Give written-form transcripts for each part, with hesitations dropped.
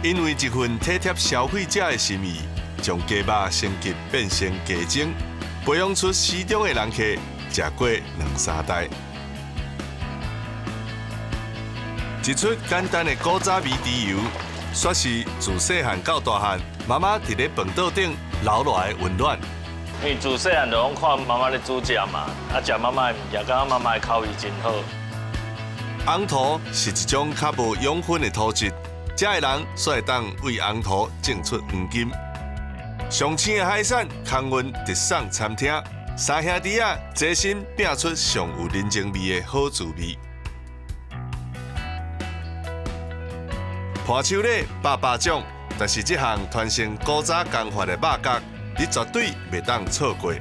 因為一份體貼消費者的心意，將雞肉升級變成雞精，培養出死忠的人客，食過兩三代。一出簡單的古早味豬油，煞是自細漢到大漢，媽媽佇咧飯桌頂留落來的溫暖。因為自細漢就攏看媽媽咧煮食嘛，啊，食媽媽的物件，感覺媽媽的口味真好。紅土是一種較無養分的土質，遮的人煞會當為紅土種出黃金。上鮮的海產空運直送餐廳，三兄弟仔齊心拼出上有人情味的好滋味。伴手禮百百種，但是這項傳承古早工法的肉角，你絕對袂當錯過。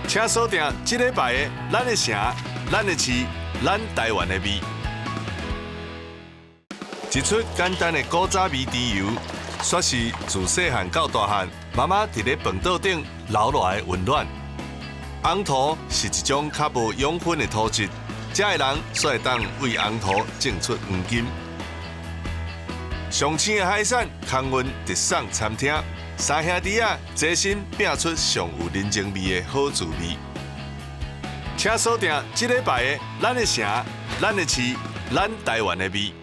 請鎖定這禮拜的咱的城、咱的市、咱台灣的味。一出簡單的古早味豬油，煞是自細漢到大漢，媽媽佇咧飯桌頂留落來的溫暖。紅土是一種較無養分的土質，遮的人煞會當為紅土種出黃金。上鮮的海產空運直送餐廳，三兄弟仔齊心拼出上有人情味的好滋味。請鎖定這禮拜的咱的城、咱的市、咱台灣的味。